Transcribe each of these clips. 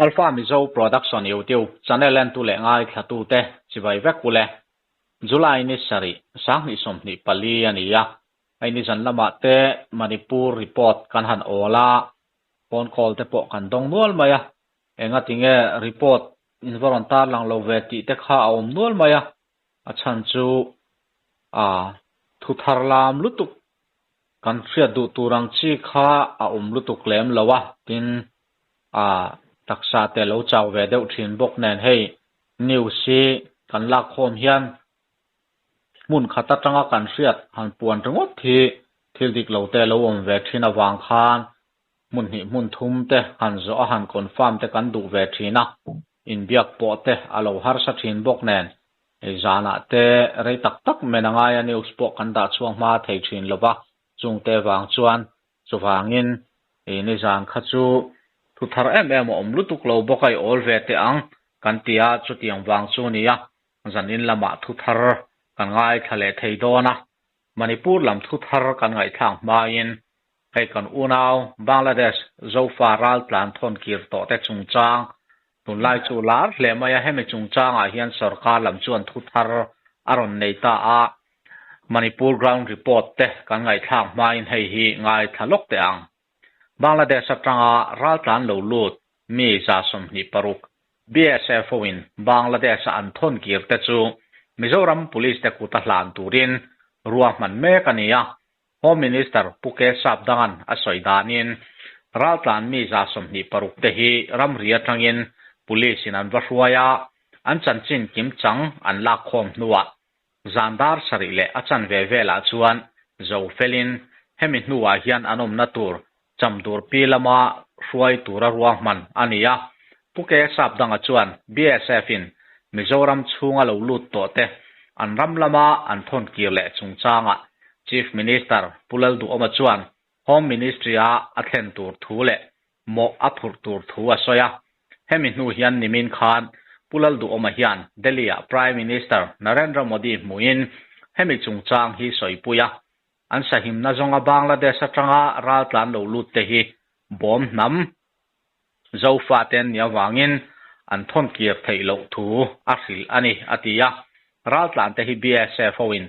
Alpha Mizo Production YouTube channel entu leh ngaithlatute chibai vek ule. July ni sarih, 2024 a ni a, hei nizan lamah te Manipur report kan han awl a, phone call te pawh kan dawng nual mai a, engatinge report in va rawn tarlang lo ve tih te kha a awm nual mai a, a chhan chu a thu thar lam lutuk kan hriat duh tur ang chi kha a awm lutuk lem lo a, tin a taksa te lo chau ve deuh thin bawk nen hei news hi kan lak khawm hian hmun khat atanga kan hriat han puan ringawt hi thil dik lo te lo awm ve thin avang khan hmun hnih hmun thum te han zawh a han confirm te kan duh ve thin a, inbiak pawh te a lo harsa thin bawk nen hei zanah te rei tak tak men a ngai a news pawh kan dah chhuak hma thei thin lo va, chungte vang chuan Chuvangin, i nizan kha chu thu thar em em a awm lutuk lo bawk a, i awl ve teh ang kan ti a, chutiang vang chu a ni a, zanin lamah thu thar kan ngaithla leh thei dawn a, Manipur lam thu thar kan ngaihthlak hmain hei kan unau Bangladesh Zofa raltlan thawn kir tawh te chungchang tunlai chu lar hle mai a, hemi chungchangah hian sorkar lam chuan thu thar a rawn nei ta a, Manipur ground report te kan ngaihthlak hmain hei hi ngaithla lawk teh ang. Bangladesh atanga raltlan lo lut mi 26 BSF hoin Bangladesh-a an thawn kir te chu Mizoram Police te kuta hlan turin ruahman mek a ni a, Home Minister Pu Kesap Dangan a sawi danin raltlan mi 26 te hi ramri atangin Police in an va hruai a, an chanchin kimchang an lakkhawm hnuah Zan dar sarih leh a chanve velah chuan zo felin hemi hnuah hian an awmna tur Chamdur pi lama hruai tura ruahman a ni a. Pu Ke Sapdanga chuan BSF-in Mizoram chhunga lo lut tawh te an ram lama an thawn kir leh chungchangah Chief Minister Pu Lalduhawma chuan Home Ministry-a a thlen tur thu leh mawh a phurh tur thu a sawi a. Hemi hnu hian nimin khan Pu Lalduhawma hian Delhi-ah Prime Minister Narendra Modi hmuhin hemi chungchang hi sawipui a. An sahimna zawnga Bangladesh atanga raltlan lo lut te hi bawm hnam Zofa te an nih avangin an thawn kir theih loh thu a hrilh a ni, a ti a. Raltlan te hi BSF hoin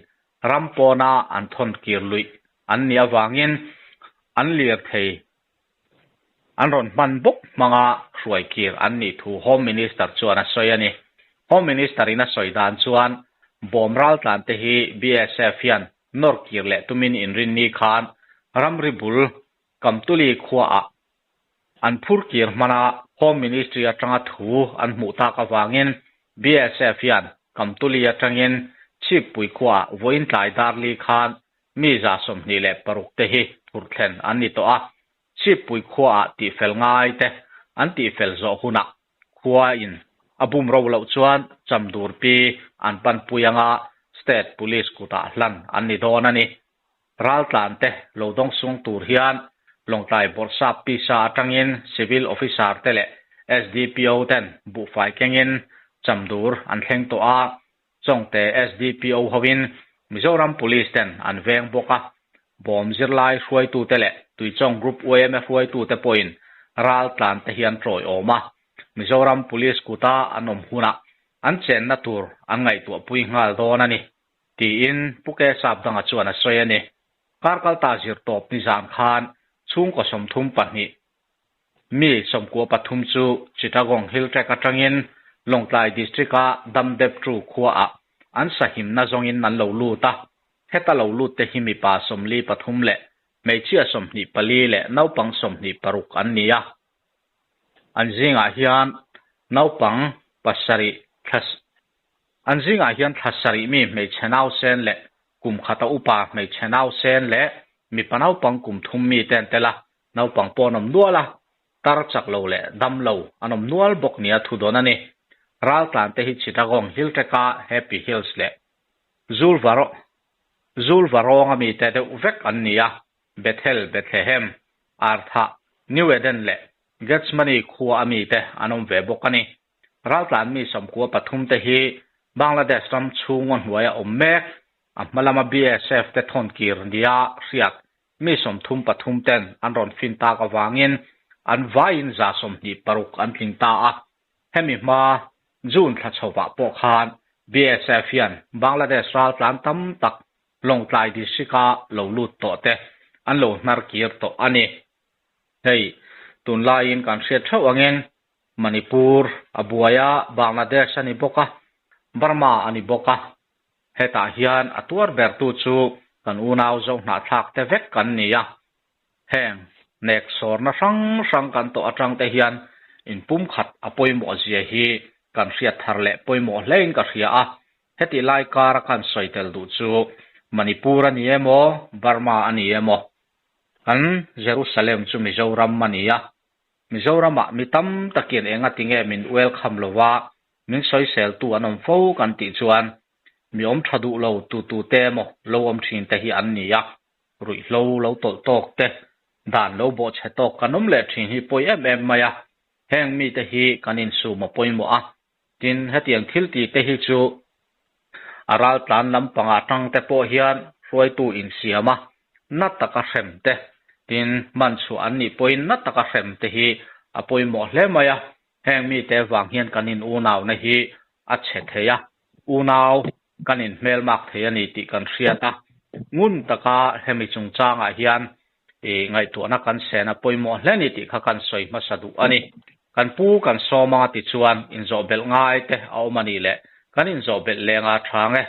ram pawna an thawn kir luih an nih avangin an lirthei An rawn hman bawk hmanga hruai kir an nih thu Home Minister chuan a sawi a ni. Home Minister in a sawi dan chuan bawm raltlan te hi BSF hian nawr kir leh tumin inrinni khan ramri bul Kamtuli khuaah an phur kir hmana Home Ministry atanga thu an hmuh tak avangin BSF hian Kamtuli atangin Chhippui khuaah vawiin tlai darli khan Mi 26 te hi thurthlen an ni tawh a, Chhippui khuaah tihfel ngai te an tihfel zawh hunah khua in a bum ro loh chuan Chamdur pi an panpui anga State Police kutah hlan an ni dawn a ni. Raltlan te lo dawng sung tur hian Lawngtlai Bawrhsap pisa atangin Civil Officer te leh SDPO ten buhfai kengin Chamdur an thleng tawh a, Chawngte SDPO hoin Mizoram Police ten an veng bawk a, bawm zirlai hruaitute leh Tuichawng Group yma hruaitute pawhin ral tlan te hian tawi awm a, Mizoram Police kuta an awm hunah an chenna tur an ngaihtuahpui nghal dawn a ni, tiin Pu Ke Sapdanga chuan a sawi a ni. Karkalta zirtawp nizan khan chhungkaw 32 Mi 93 chu Chittagong Hill Tract atangin Lawngtlai District-a Damdeptru khuaah an sahimna zawngin an lo lut a. Heta lo lut te hi mipa 43 leh hmeichhia 24 leh naupang 26 an ni a. An zingah hian naupang pasarih thla An zingah hian thla sarih mi hmeichhe nausen leh kum khata upa hmeichhe nausen leh mipa naupang kum thum mi te an tel a. Naupang pawh an awm nual a, tar chak lo leh dam lo an awm nual bawk nia thu dawn a ni. Raltlan te hi Chittagong Hill Track-a Happy Hills leh Zulva Zulva rawnga mite deuh vek an ni a, Bethel, Bethlehem, Arthah, New Eden leh Gethsemane khua a mite an awm ve bawk a ni. Raltlan mi 93 te hi Bangladesh ram chhungaw hnuaia awm mek, a hma lama BSF te thawn kir nia hriat Mi 33 ten an rawn fin tak avangin an vaiin 26 an tling ta a. Hemi hma June thla chhovah pawh khan BSF hian Bangladesh raltlan tam tak Lawngtlai District-a lo lut tawh te an lo hnar kir tawh a ni. Hei, tunlaiin kan hriat theuh angin Manipur a buai a, Bangladesh a ni bawk a, Burma a ni bawk a. Hetah hian a tuar bertu chu kan unau zohnahthlak te vek kan ni a. Heng nek sawrna hrang hrang kan tawh atang te hian inpumkhat a pawimawh zia hi kan hriat thar leh pawimawh hlein ka hria a. Hetih lai kara kan sawi tel duh chu Manipur a ni emaw, Burma a ni emaw, kan Jerusalem chu Mizoram a ni a. Mizoramah mi tam takin engati nge min welcome lova min sawiseltu an awm fo kan tih chuan mi awm tha duh lo tu tu te emaw lo awm thin te hi an ni a, ruihhlo lo tawlh tawk te, dan lo bawhchhe tawk kan awm leh thin hi pawi em em mai a, heng mite hi kan insum a pawimawh a, tin hetiang thil ti te hi chu a raltlan lampang atang te pawh hian hruaitu insiam a, na taka hrem te, tin man chhuah an nih pawhin na taka hrem te hi a pawimawh hle mai a, Heng mite vang hian kan in unauna hi a chhe thei a, unau kan in hmelmak thei a ni tih kan hriat a. Ngun taka hemi chungchangah hian i ngaihtuahna kan sen a pawimawh hle ni tih kha kan sawi hmasa duh a ni. Kan pu kan sawm anga tichuan inzawhbelh ngai te a awm a nih leh kan inzawhbelh lenga chang e.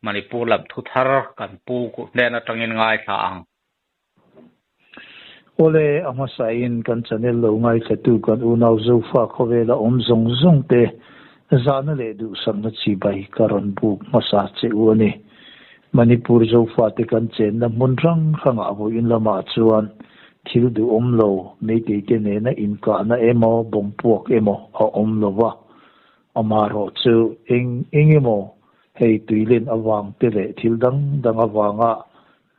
Manipur lam thu thar kan pu hnen atangin ngaithla ang. Awle, a hmasain kan channel lo ngaithlatu kan unau Zofa khawvela awm zawng zawng te zahna leh duhsakna chibai ka rawn buk hmasa che u a ni. Manipur Zofa te kan chenna hmun hrang hrangah vawiin lamah chuan thil duhawm lo Meitei te nena inkahna emaw bawmpuak emaw a awm lo va, Amaherawhchu eng eng emaw hei tuilen avang te leh thil dang dang avanga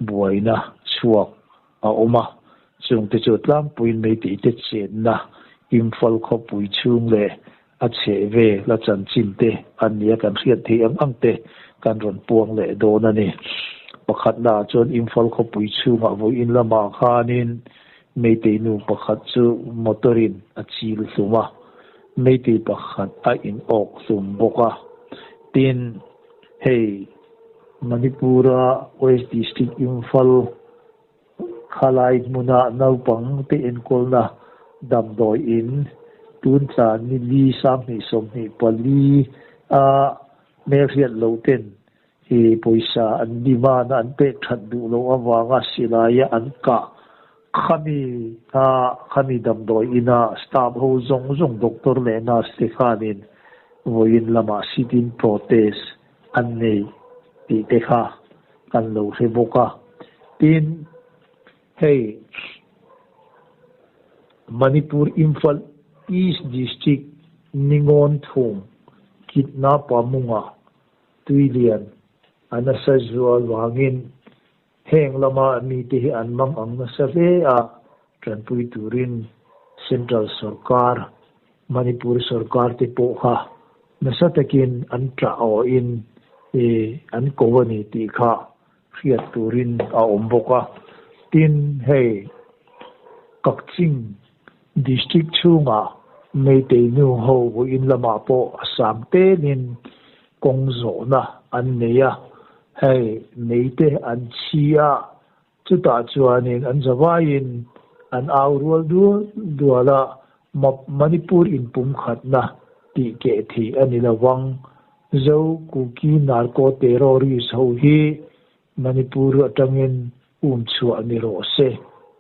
buaina chhuak a awm a, chungte chu tlangpuiin Meitei te chenna Imphal khawpui chhung leh a chheh vel a chanchin te an nia kan hriat theih ang ang te kan rawn puang leh dawn a ni. Pakhatna ah chuan Imphal khawpui chhungah vawiin lamah khanin Meitei nu pakhat chu motor in a chil hlum a, Meitei pakhat a in awk hlum bawk a, tin hei Manipur-a West District Imphal khalai hmuna naupang te enkawlna damdawi in tun tla ni li 2024 a hmelhriat loh ten hi pawisa an demand a an pek that duh loh avanga silaia an kah khami a khami damdawi ina staff ho zawng zawng doctor leh nurse te khanin vawiin lamah sit-in protest an nei tih te kha kan lo hre bawk a. Tin, hei Manipur Imphal East District Ningawn Thung Kitna Pamunga Tuilian a nasa zual vangin heng lama mite hi an mang ang nasa hle a, tanpui turin Central Sorkar, Manipur Sorkar te pawh kha nasa takin an ṭah awhin an ko a ni tih kha hriat turin a awm bawk a. Tin, hei Kakching District chhungah Meitei nu ho vawiin lamah pawh a sang telin kawng zawhna an nei a, hei meite an chhi a, chutah chuanin an zavaiin an au rual dual dual a, Manipur inpumkhatna tih keh theih a ni lovang. Zo Kuki Narco Terrorist ho hi Manipur atangin um chhuah ni rawh se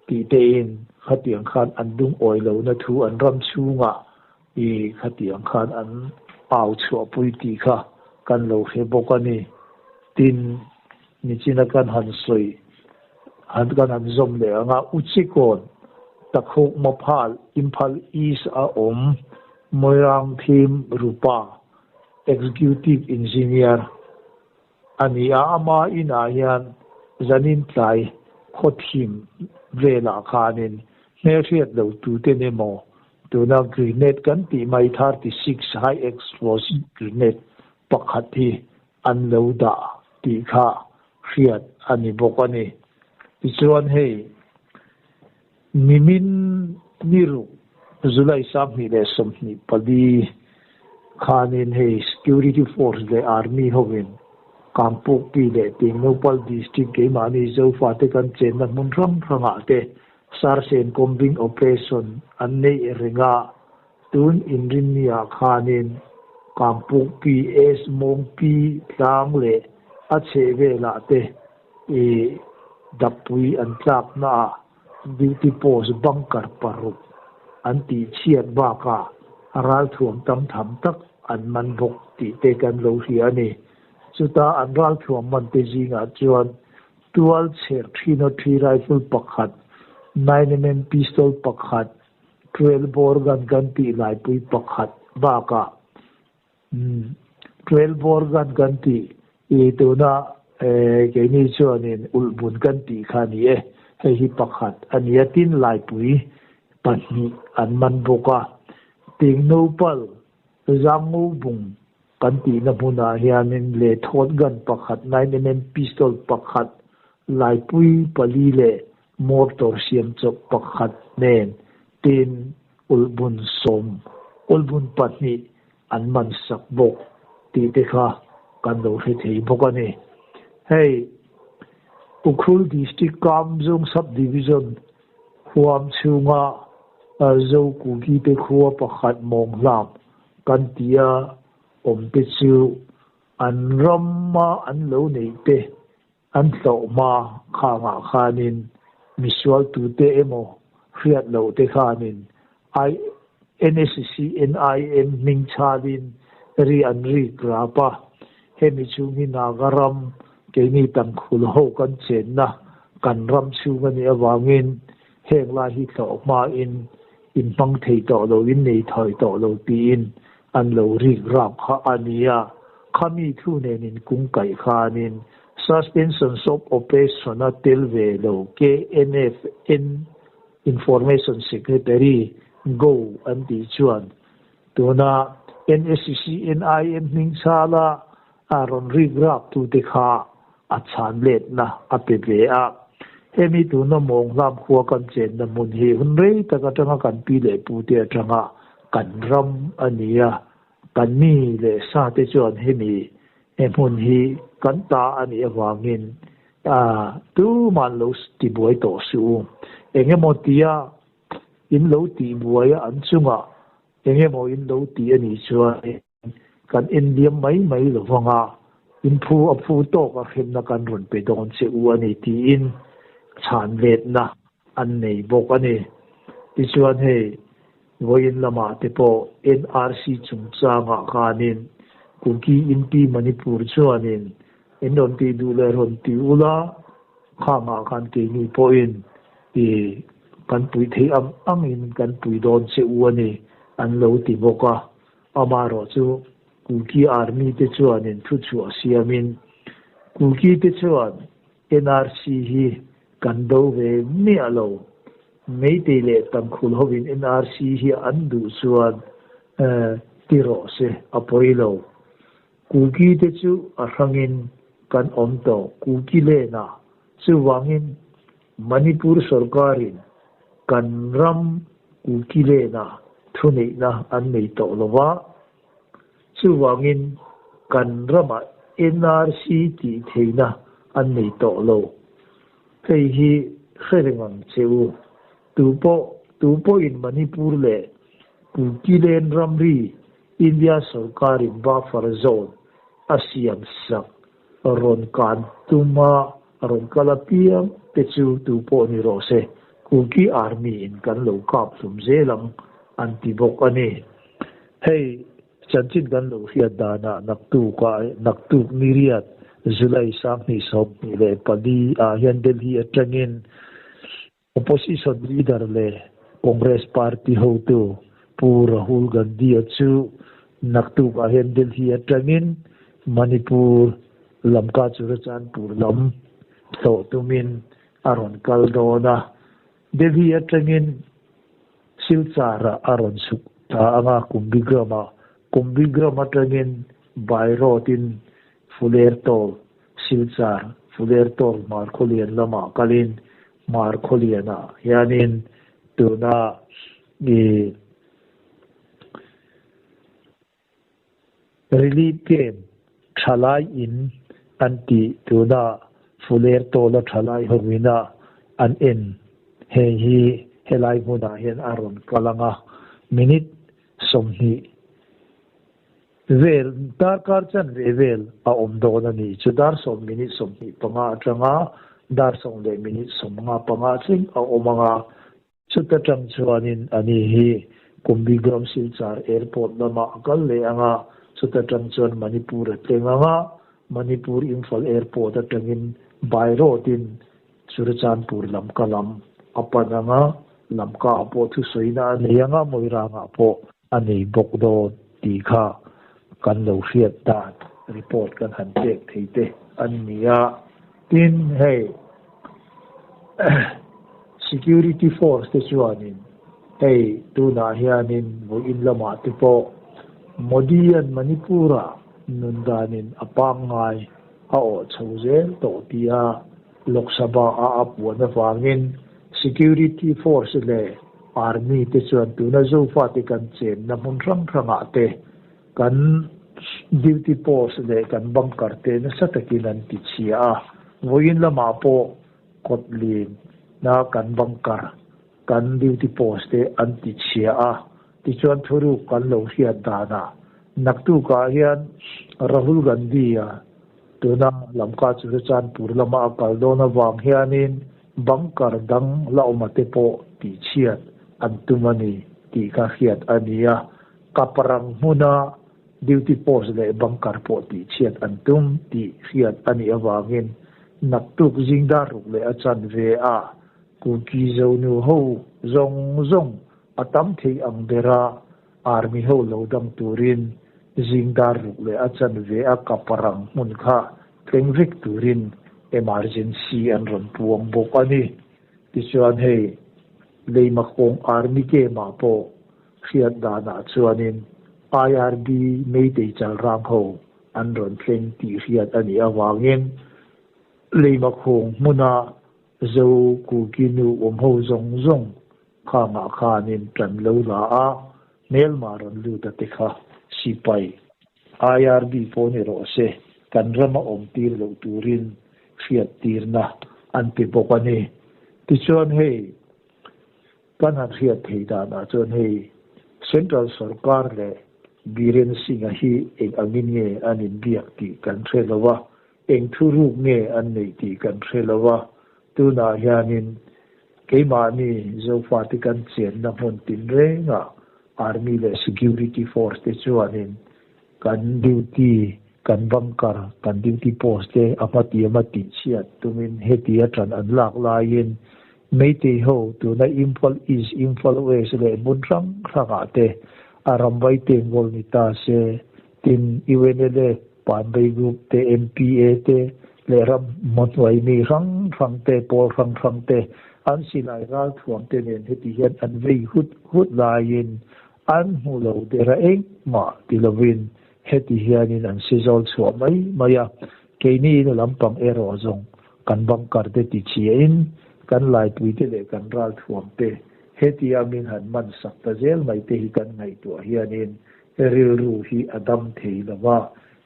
tih tein khatiang khan an lungawi lohna thu an ram chhungah i khatiang khan an au chhuahpui tih kha kan lo hre bawk a ni. Tin, nichina kan han sawi han kan han zawm leh ang a, Uchikawn, Takhuk Maphal, Imphal East a awm Moirangthim Rupa, Executive Engineer, A ni a, ama inah hian zanin tlai khawthim velah khanin hmelhriat lo tuten emaw tuna grenade kan tih mai 36 high explosive grenade pakhat hi an lo dah tih kha hriat a ni bawk a ni. Tichuan hei nimin ni ruk. July 2024 khanin hei Security Force leh Army hovin Kangpokpi leh Tengnoupal District keimahni Zofate kan chenna hmun hrang hrangah te Sarsen Combing Operation an neih reng a, tun inrinniah khanin Kangpokpi S Mawngpi tlang leh a chhehvelah te i dappui an tlaknaah Duty post bunker paruk an tih chhiat bakah ralthuam tam tham tak an man bawk tih te kan lo hria a ni. Chuta an ralthuam man te zingah chuan tual chher 303 rifle pakhat, 9mm pistol pakhat, 12 bore gun kan tih laipui pakhat bakah 12 bore gun kan tih i tuna keini chuanin ulhbun kan tih kha a ni e, hei hi pakhat a ni a, tin laipui pahnih an man bawk a, Tingnopal Zangngobung kan tihna hmunah hianin lehthawt gun pakhat, 9mm pistol pakhat, laipui pali leh mortar siamchawp pakhat nen tin ulhbun sawm, ulhbun pahnih an man sak bawk tih te kha kan lo hre thei bawk a ni. Hei Ukhrul District Kamzung Sub-Division huam chhunga Zokuki te khua pakhat mawng hlam kan tia awm te chu an rama an lo neih te An hlauhma khangah khanin misual tute emaw hriat loh te khanin INSCNIM hming chhalin ri an rik rap a, hemi chhung hi Naga ram keini Tangkhul ho kan chenna kan ram chhung a nih avangin heng lai hi hlauhma in in hmang thei tawh lo, in nei thawi tawh lo tiin an lo rik rap kha a nia. Khami thu nen in kung kaih khanin Suspension of Operation a tel ve lo KNFN Information Secretary Go an tih chuan tuna NSCNIM hming chhala a rawn rik rap tute kha a chhan letna a pe ve a. Hemi tuna mawng hlam khua kan chenna hmun hi hun rei tak atanga kan pi leh pute atanga kan ram a ni a, kan mi leh sa te chuan hemi he hmun hi kan ta a nih avangin tuman lo tibuai tawh suh u. Engemaw tia in lo tihbuai a an chungah engemaw in lo tih a nih chuan Kan enliam mai mai lo vang a, in phu a phu tawk a hremna kan rawn pe dawn che u a ni tiin chhan letna an nei bawk a ni. Tichuan hei vawiin lamah te pawh NRC chungchangah khanin Kuki Inpi Manipur chuanin in rawn tih duh leh rawn ti ula, khangah khan keini pawhin i kan pui theih ang angin kan pui dawn che u a ni an lo ti bawk a. Amaherawh chu Kuki Army te chuanin thu chhuah siamin Kuki te chuan NRC hi kan do ve miah lo. Meitei leh Tangkhul hovin NRC hi an duh chuan ti rawh se a pawi lo. Kuki te chu a hrangin kan awm tawh Kuki lena chuvangin Manipur sorkarin kan ram Kuki lena thuneihna an nei tawh lo va, chuvangin kan ramah NRC tih theihna an nei tawh lo. Hei hi hre reng ang che u. Tupawh tupawhin Manipur leh Kuki len ramri India sorkarin buffer zone a siam sak rawn kan tuma rawn kal apiang te chu tupawh ni rawh se, Kuki Army in kan lo kap hlum zel ang an ti bawk a ni. Hei chanchin kan lo hriat danah naktuk ah naktuk niriat July 2024 ah hian Delhi atangin Opposition leader leh Congress party hotu Pu Rahul Gandhi-a chu naktuk ah hian Delhi atangin Manipur Lamka Churachandpur lam tlawh tumin a rawn kal dawn a. Delhi atangin Silchar-ah a rawn chhuk ta anga Kumbhigram-ah Kumbhigram atangin by road-in Fulertol Silchar, Fulertawk Hmarkhawlian lamah kalin Hmarkhawlianah hianin tuna i. Relief camp thalai in an tih tuna Fuler tawla thalai hovina an en hei hi helai hmunah hian a rawn kal ang a, minute 20 vel darkar chanve vel a awm dawn a ni chu dar sawm minute 25 atanga dar sawm leh minute 55 thleng a awm ang a. Chuta tang chuanin a ni hi Kumbigram Silchar Airport lamah a kal leh ang a, chuta tang chuan Manipur a tleng ang a, Manipur Imphal Airport atangin by road in Churachandpur Lamka lam a pan ang a, Lamka ah pawh thusawina a nei ang a, Moirang ah pawh a nei bawk dawn tih kha kan lo hriat dan report kan han pek thei te an ni a. Tin, hei security force te chuanin hei tunah hianin vawiin lamah te pawh Modi-a'n Manipur-a nun danin a pangngai a awh chho zel tawh tia Lok Sabha-a a puan avangin security force leh army te chuan tuna Zofate kan chenna hmun hrang hrangah te Kan duty post leh kan bunker te nasa takin an ti chhia a, vawiin lamah pawh kawt lin na kan bunker, kan duty post te an ti chhia a, tichuan thuruk kan lo hriat danah naktukah hian Rahul Gandhi-a tuna Lamka Churachandpur lama a kal dawn avang hianin bunker dang la awma te pawh tihchhiat an tum a ni tih kha hriat a ni a. Kaprang hmuna duty post leh bunker pawh tihchhiat an tum tih hriat a nih avangin naktuk zing dar ruk leh a chanve a Kuki Zonu ho zawng zawng a tam thei ang bera army ho lo dang turin zing dar ruk leh a chanve a Kaprang hmun kha tleng vek turin emergency an rawn puang bawk a ni. Tichuan hei Leimakawng army camp-ah pawh Hriat danah chuanin IRB Meitei Chalrang ho an rawn thleng tih hriat a nih avangin Leimakhawng hmuna Zo Kuki nu awm ho zawng zawng khangah khanin tan lo la a, hmelma rawn lut a te kha sipai IRB pawh ni rawh se kan rama awm tir loh turin hriat tirna an pe bawk a ni. Tichuan hei. Kan han hriat theih danah chuan hei Central sorkar leh Biren Singh-a hi eng angin nge an inbiak tih kan hre lo a, eng thuruk nge an neih tih kan hre lo a, tunah hianin keimahni Zofate kan chenna hmun tinrengah Army leh Security Force te chuanin kan duty, kan bunker, kan duty post te a hmatiam a tihchhiat tumin heti a ṭan an lak laiin Meitei ho tuna Imphal East, Imphal West leh hmun hrang hrangah te a ramvai tengkawl ni ta se, tin UNLF, Panbei Group te, MPA te leh ram hmahnuai mi hrang hrang te, pawl hrang hrang te an silai ralthuam te nen heti hian an vei hut hut laiin An hmu lo der a engmah ti lovin heti hianin an si zawl chhuah mai mai a, keini in a lampang erawh zawng kan bunker te ti chhiahin kan laipui te leh kan ralthuam te heti a min han man sak ta zel mai te hi kan ngaihtuah hianin rilru hi a dam thei lo va,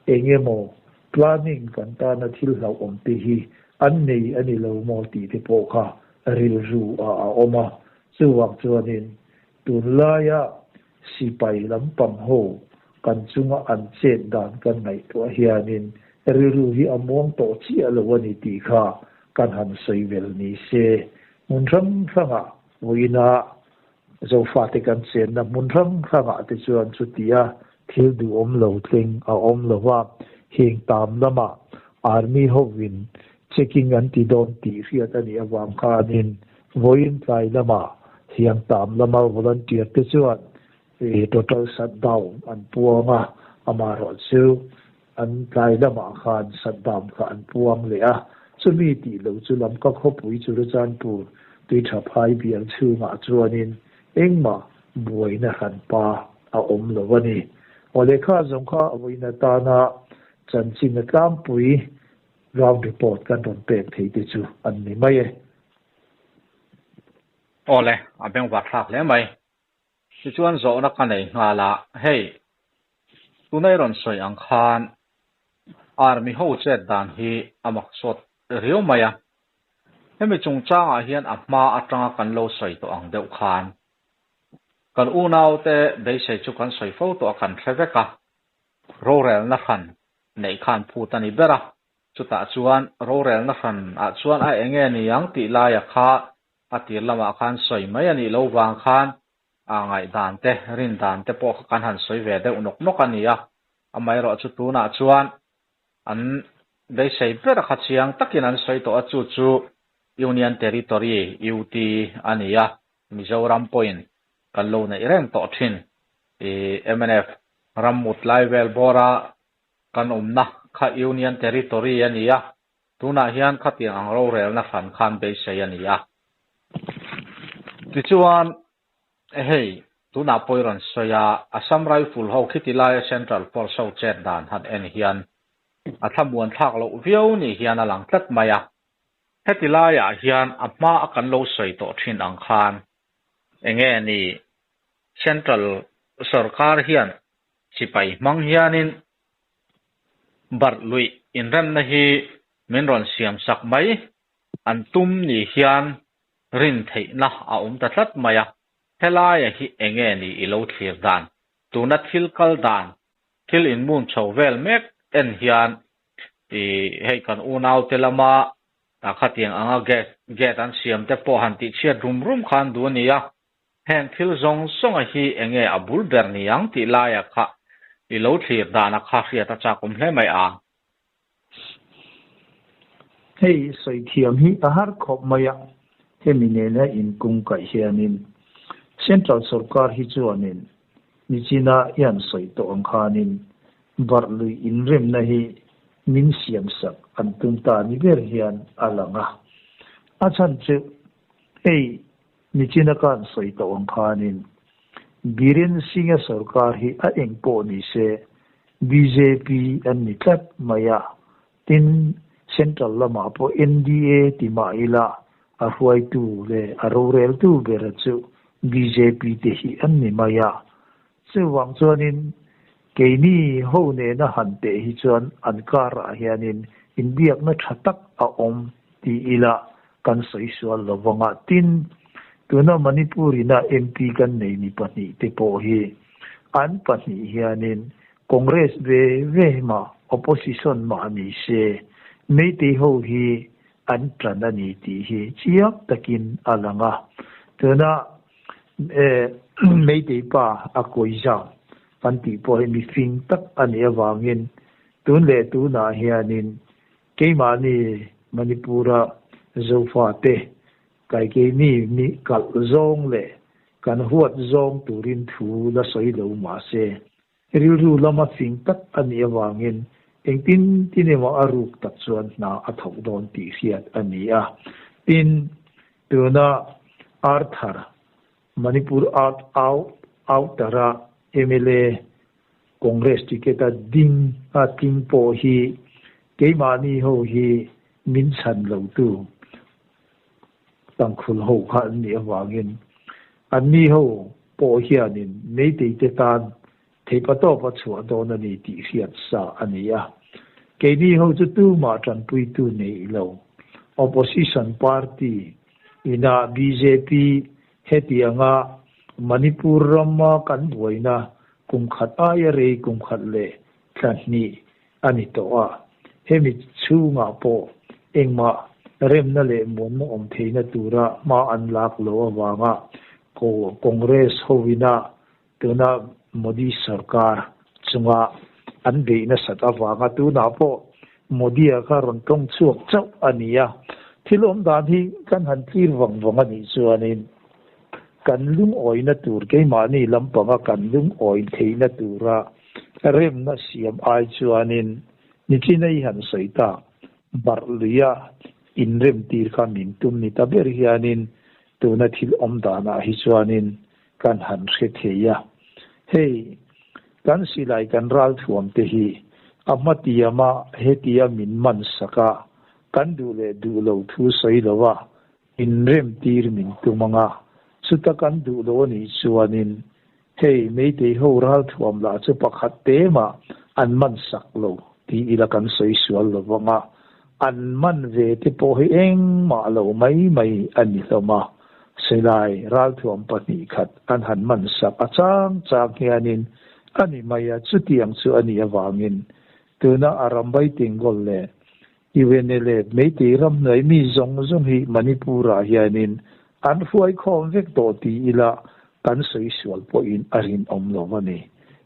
engemaw planning kan tana thil hlauhawm te hi an nei a ni lo maw tih te pawh kha rilru ah a awm a, chuvang chuanin Tunlaia sipai lampang ho kan chunga an chet dan kan ngaihtuah hianin rilru hi a muang tawh chiah lo a ni tih kha kan han sawi vel ni se. Hmun hrang hrangah vawiina Zofate kan chenna hmun hrang hrangah te chuan chutia thil duhawm lo thleng a awm lo va, heng tam lamah Army hovin checking an ti dawn tih hriat a nih avang khanin Vawiin tlai lamah Hiangtam lama volunteer te chuan total shutdown an puang a, amaherawhchu an tlai lamah khan shutdown kha an puang leh a, chumi tih lo chu Lamka khawpui Churachandpur tui tha phai bial chhungah chuanin engmah buaina hranpa a awm lo a ni. Aw lehkha zawng kha vawiin atana chanchin a tlangpui Ground report kan rawn pek thei te chu an ni mai e. Awle, a bengvar thlak hle mai. Tichuan zawhna ka nei nghal a, hei. Tuna i rawn sawi ang khan Army ho chet dan hi a mak sawt riau mai a. Hemi chungchangah hian a hma atanga kan lo sawi tawh ang deuh khan kan unaute beisei chu kan sawi fo tawh a kan hre vek a, rorelna hran neih khan phut a ni ber a, chutah chuan rorelna hran ah chuan a enge ni ang tih laia kha a tir lamah khan sawi mai a nih loh vang khan a ngaihdan te, rin dan te pawh kha kan han sawi ve deuh nawk nawk a ni a, amaherawhchu tunah chuan an beisei ber kha chiang takin an sawi tawh a, chu chu Union Territory, UT, a ni a, Mizoram pawhin kan lo neih reng tawh thin. I mnf ram mut lai vel bawra kan awmna kha Union Territory a ni a, Tunah hian khatiang ang rorelna hran khan beisei a ni a. Tichuan, hei, tunah pawh i rawn sawi a, Assam Rifle ho khiti laia Central Force ho chet dan han en hian a thlamuan thlak loh viau ni hian a lang tlat mai a. Heti laiah hian a hma a kan lo sawi tawh thin ang khan enge ni Central sawrkar hian sipai hmang hianin Barh luih inremna hi min rawn siam sak mai, an tum ni hian rin theihna a awm ta tlat mai a, helaia hi enge ni i lo thlir dan, tuna thil kal dan, thil inmun chho vel mek en hian i hei kan unaute lama khatiang anga gate gate an siam te pawh han tihchhiat rum rum khan duh a ni a, Heng thil zawng zawnga hi enge a bul ber ni ang tih laia kha i lo thlir dana kha hriat a chak awm hle mai a. Hei sawi thiam hi a har khawp mai a, hemi nena inkung kaih hianin Central sawrkar hi chuanin nichina i han sawi tawh ang khanin barh lui inremna hi min siamsak an tum ta ni ber hian a lang a. A chhan chu hei Nichina kan sawi tawh ang khanin Biren Singh-a sorkar hi a eng pawh ni se bjp an ni tlat mai a, tin Central lamah pawh NDA ti mah ila a hruaitu leh a roreltu bera chu bjp te hi an ni mai a. Chuvang chuanin keini ho nena han teh hi chuan an karah hianin inbiakna tha tak a awm ti ila kan sawi sual lo vang a. Tin, tuna Manipur ina MP kan nei mi pahnihte pawh hi an pahnih hianin Congress ve ve mah opposition mah ni se Meitei ho hi an tan a ni tih hi chiang takin a lang a. Tuna Meitei pa a kawizam kan tih pawh hi mifing tak a nih avangin tun leh tunah hianin Keimahni Manipur-a Zofate kai keini mi kalh zawng leh kan huat zawng turin thu la sawi lo mah se, rilru lama fing tak a nih avangin engtin tin emaw a ruk tak chuan hna a thawk dawn tih hriat a ni a. Tin, tuna Arthur, Manipur Out Outer-a mla Congress ticket a ding a tling pawh hi keimahni ho hi min chhan lo tu tangkhul ho kha an nih avangin anni ho pawh hianin Meitei te tan theihpatawp a chhuah dawn a ni tih hriat sa a ni a. Keini ho chu tumah tanpuitu neih lo opposition party ina bjp Hetianga Manipur rama kan buaina kum khat aia rei kum khat leh thla hnih a ni tawh a, hemi chhungah pawh engmah remna leh muanna awm theihna tura hma an lak loh avanga Congress hovina tuna Modi sarkar chunga an beih nasat avanga tunah pawh Modi-a kha rawn tawng chhuak chauh a ni a. Thil awm dan hi kan han tlir vang vang a nih chuanin kan lungawina tur keimahni lampanga kan lungawi theihna tura remna siam ai chuanin nichina i han sawi tak barh luia inremtir kha min tum ni ta ber hianin tuna thil awm danah hi chuanin kan han hre thei a. Hei, kan silai kan ralthuam te hi a hmatiama hetia min man sak a, kan duh leh duh lo thu sawi lo a, inremtir min tum ang a, chuta kan duh lo a nih chuanin Hei Meitei ho ralthuam lah chu pakhat te mah an man sak lo ti ila kan sawi sual lo vang a, an man ve te pawh hi engmah lo mai mai a ni hlawm a. Silai ralthuam 2 khat an han man sak a chang chang hianin a ni mai a, chutiang chu a nih avangin tuna Arambai Tenggol leh UNLA Meitei ramhnuai mi zawng zawng hi Manipur-ah hianin an hruai khawm vek tawh ti ila kan sawi sual pawhin a rinawm lo a ni.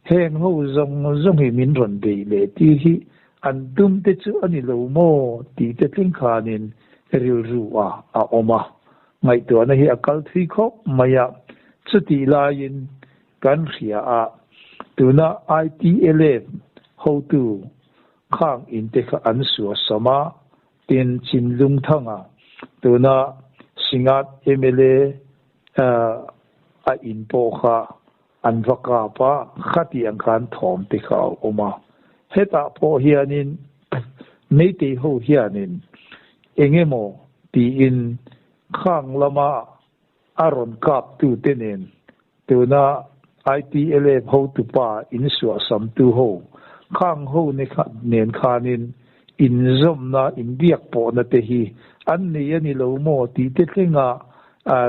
Heng ho zawng zawng hi min rawn beih leh tir hi an tum te chu a ni lo maw tih te thleng khanin rilru ah a awm a. Ngaihtuahna hi a kal thui khawp mai a, chutih laiin kan hria a, tuna ITLA hotu khang in te kha an sua sam a, tin Chinlung Thanga tuna Singat mla a in pawh kha an va kap a, khatiang khan thawm te kha a awm a. Hetah pawh hianin Meitei ho hianin engemaw tiin khang lama a rawn kap tu te nen tuna ITLA hotupa in suah sam tu ho khang ho ne nen khanin inzawmna inbiak pawhna te hi an nei a ni lo maw tih te thlenga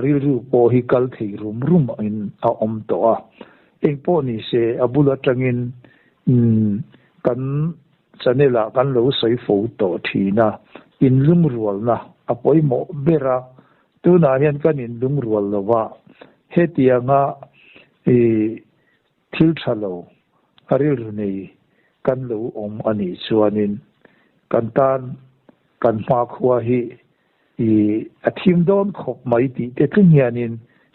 rilru pawh hi kal thei rum rum in a awm tawh a. Eng pawh ni se a bul atangin kan channel ah kan lo sawi fo tawh thin a, inlungrualna a pawimawh ber a, tunah hian kan inlungrual lova hetianga thil tha lo a rilru nei kan lo awm a nih chuanin kan tan kan hmakhua hi a thim dawn khawp mai tih te thleng hianin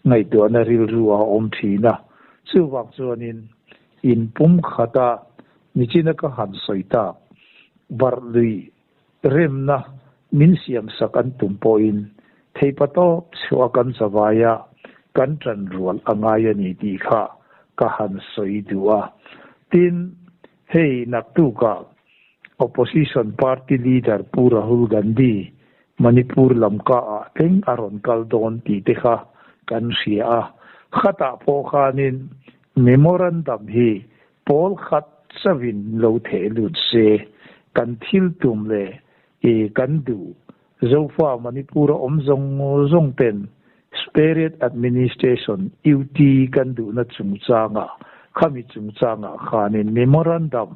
ngaihtuahna rilru a awm thin a. Chuvang chuanin in pum khata nichina ka han sawi tak barh lui remna min siam sak an tum pawhin theihpatawp chhuah kan chavaia kan tan rual a ngai a ni tih kha ka han sawi duh a. Tin, hei naktukah opposition party leader Pu Rahul Gandhi Manipur lamka ah thleng a rawn kal dawn tih te kha kan hria a. Khatah pawh khanin memorandum hi pawl khat chauhin lo theh lut se kan thil tum leh kan duh Zofa Manipur a awm zawng zawng ten Separate Administration UT kan duhna chungchangah khami chungchangah khanin memorandum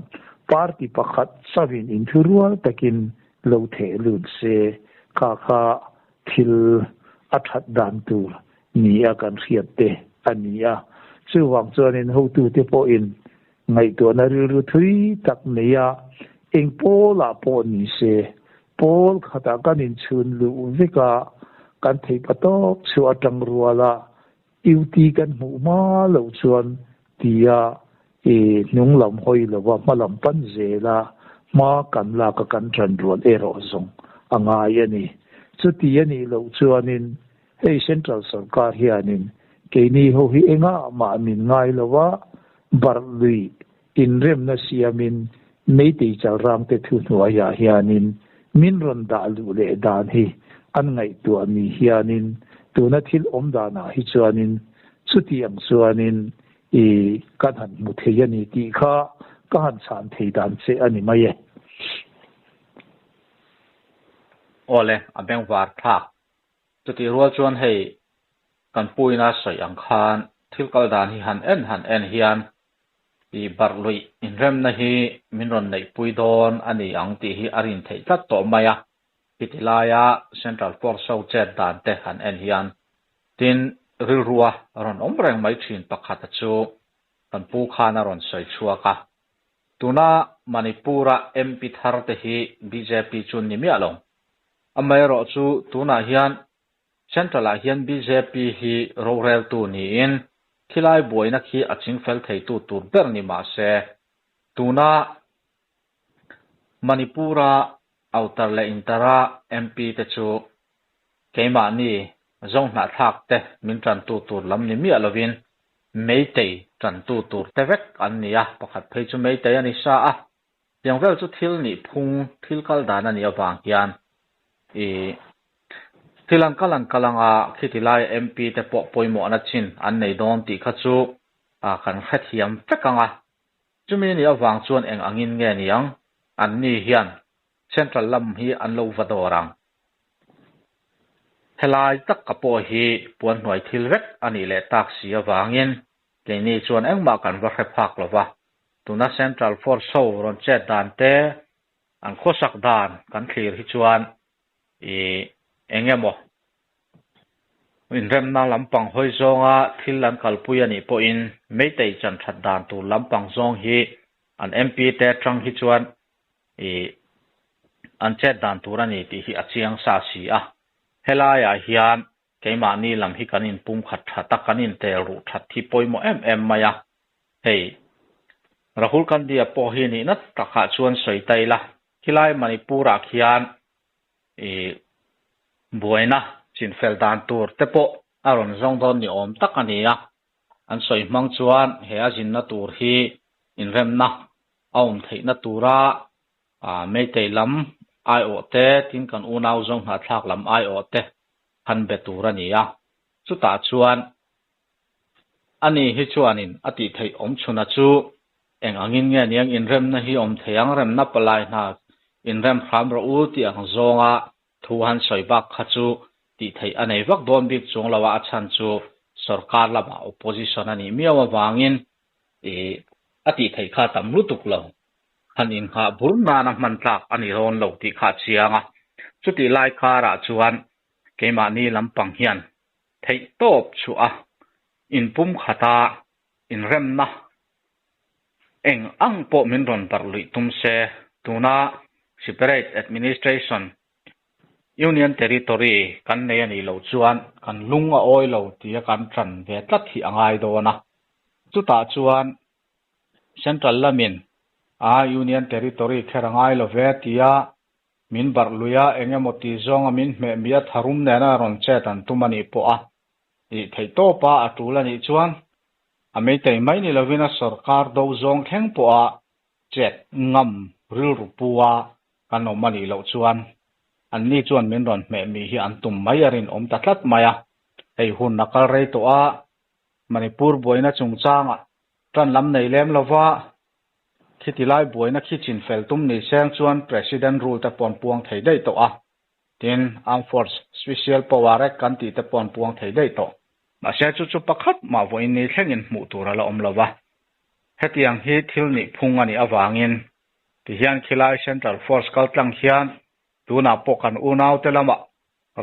party pakhat chauhin inthurual takin lo theh lut se kha kha thil a that dan tur ni a kan hriat te a ni a. Chuvang chuanin hotu te pawhin ngaihtuahna rilru thui tak nei a, eng pawlah pawh ni se pawl khatah kan inchhun luh vek a, kan theihpatawp chu atang rual a UT kan hmuh hma loh chuan tia hnung lam hawi lova hma lam pan zela hma kan lak a kan tan rual erawh zawng a ngai a ni. Chuti a nih loh chuanin hei Central Sarkar hianin keini ho hi engah mah min ngai lova barh lui inremna siamin Meitei chalram te thu hnuaiah hianin min rawn dah luh leh dan hi an ngaihtuah ni hianin tuna thil awm danah hi chuanin chutiang chuanin kan han hmu thei a ni tih kha ka han chhan thei dan che a ni mai e. Awle, a bengvar thlak. Chutih rual chuan hei kan puina sawi ang khan thil kal dan hi han en han en hian barh lui inremna hi min rawn neihpui dawn a ni ang tih hi a rin theih tlat tawh mai a. Khiti laia Central Force ho chet dan te han en hian tin rilrua rawn awm reng mai thin pakhat a chu kan pu khan a rawn sawi chhuak a. Tuna Manipur-a MP thar te hi BJP chu ni miah lo. Amaherawh chu tunah hian Central-ah hian BJP hi roreltu niin khilai buaina khi a chingfel theitu tur ber ni mah se. Tuna Manipur-a outer leh inter-a MP te chu keimahni zawnghnah thlak te min tantu tur lam ni miah lovin Meitei tantu tur te vek an ni a, pakhat phei chu Meitei a ni sa a. Tiang vel chu thil nih phung thil kal dan a nih avang hian thil an kal an kal anga khiti laia MP te pawh pawimawhna chin an nei dawn tih kha chu. A kan hrethiam vek ang a. Chumi nih avang chuan eng angin nge niang? Anni hian Central lam hi an lo va dawr ang. Helai tak ka pawh hi puanhnuai thil vek a nih leh tak si avangin keini chuan engmah kan va hre phak lo va. Tuna Central Force ho rawn chet dan te, an khawsak dan kan thlir hi chuan i eng emaw inremna lampang hawi zawnga thil an kalpui a nih pawhin Meitei chan that dan tur lampang zawng hi an MP te atang hi chuan i an chet dan tur a ni tih hi a chiang sa si a. Helaiah hian keimahni lam hi kan inpumkhat that a, kan intel ruh that hi pawimawh em em mai a. Hei Rahul Gandhi-a pawh hi nihna takah chuan sawi ta ila, khilai Manipur-ah khian i buaina chinfel dan tur te pawh a rawn zawng dawn ni awm tak a ni a. An sawi hmang chuan he a zinna tur hi inremna a awm theihna tura Meitei lam aiawh te, tin kan unau zawng hnahthlak lam aiawh te han be tur a ni a. Chutah chuan ani hi chuanin a tih theih awm chhuna chu eng angin nge niang inremna hi awm thei ang, remna palai hna inrem hram rawh u tih ang zawnga thu han sawi bak kha chu tih theih a nei vak dawn bik chuang lo a, a chhan chu sorkar lamah opposition a nih miau avangin ih a tih theih kha tam lutuk lo. Han inghah bur nana hman tlak a ni dawn lo tih kha a chiang a, chutih lai karah chuan keimahni lampang hian theih tawp chhuah a, inpum khata inremna eng ang pawh min rawn barh luih tum se, tuna Separate Administration Union Territory kan nei a nih loh chuan kan lung a awi lo tia kan tan ve tlat hi a ngai dawn a. Chutah chuan Central lamin a Union Territory kher a ngai lo ve tia Min barh lui a, eng emaw ti zawnga min hmeh mi a tharum nena rawn chet an tum a nih pawh a ih theih tawp a, a tul a nih chuan a meitei mai ni lovin a sawrkar do zawng thleng pawh a chet ngam rilru pu a kan awm a nih loh chuan anni chuan min rawn hmeh mi hi an tum mai a rinawm ta tlat mai a. Hei hun a kal rei tawh a, Manipur buaina chungchangah tan lam nei lem lova Khiti lai buaina khi chin fel tum ni seng chuan President rule te paw'n puang thei daih tawh a, tin Armed Force Special Power Act kan tih te paw'n puang thei daih tawh. Mahse chu chu pakhat mah vawiin ni thlengin hmuh tur a la awm lo va. Hetiang hi thil nih phung a nih avangin tihian khilai Central Force kaltlang hian tunah pawh kan unaute lamah